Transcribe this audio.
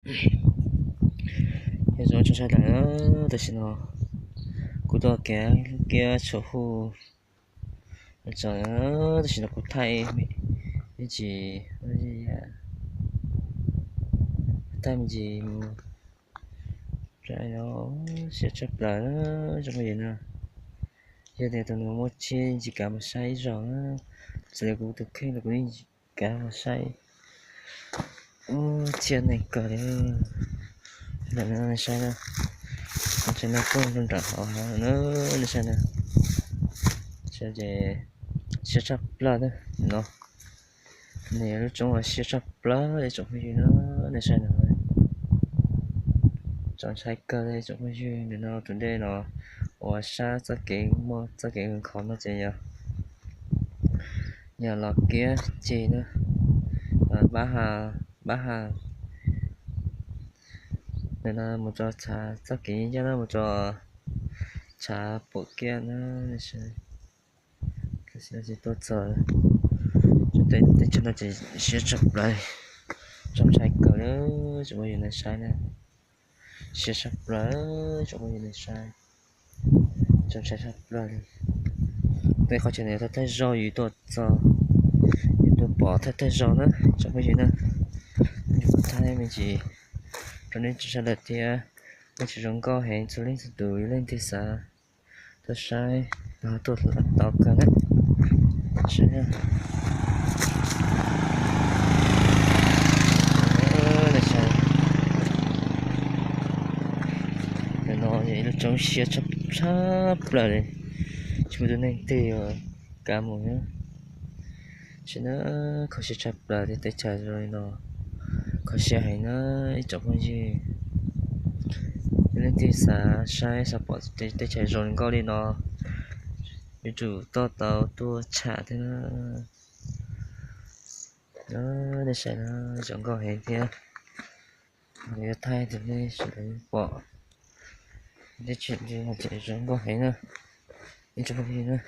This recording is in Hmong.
Nyob zoo tsoom saib dawm, tam sim no kuv tuaj kev kiab tshuam huj tso, tam sim no kuv thaij me ntsis, thaij me ntsis mus, siab tshaj plaws tsoom phooj ywg na. Yog tias tus nws muaj tsheb tsis kav mus saib ib zaug, txawm li kuv tus kheej los kuv yeej tsis kav mus saib. Ub, txhiab neeg kawg li. Ntawm no nej saib na, tsev neeg tuaj nram hauv hav na, nej saib na. Ces siab tshaj plaws na no. Nws yog lub roob uas siab tshaj plaws li tsoom phooj ywg na, nej saib no. Txaus ntshai kawg li tsoom phooj ywg, nim no tus dej no uas sab txoj kev muaj txoj kev nkhaus no ces yog, yog los kiab ceg na, pab ha, pab ha. Nim no mus rau tshav txoj kev ncaj na, mus rau tshav pum kiab na, nej saib. Tuaj txog teb chaws no ces siab tshaj plaws, txaus ntshai kawg li tsoom phooj ywg nej saib na. Siab tshaj plaws tsoom phooj ywg nej saib, txaus ntshai tshaj plaws li. Tej qhov chaw no thawj thawj zaug yus tuaj txog, yus tuaj pom thawj thawj zaug na tsoom phooj ywg na. Yus thaij me ntsis rau nej tsoom saib dawm thiab, nej tsoom zoo nkauj heev txhua leej txhua tus, yog leej twg xav tuaj saib, tuaj tau kawg na. Saib na. Nim no yog ib lub roob siab tshaj plaws li, tsis muaj tus neeg twg yuav kav mus na. Sim no kho siab tshaj plaws tiag, teb chaws zoo li no kho siab heev na ib tsoom phooj ywg. Yog leej twg xav saib xav pom teb chaws zoo nkauj li no, yuav tsum tuaj tau tuaj tsham thiab na. Nej saib na, zoo nkauj heev thiab. Yuav thaij rau nej sawv daws pom, teb chaws no ces zoo nkauj heev na ib tsoom phooj ywg na.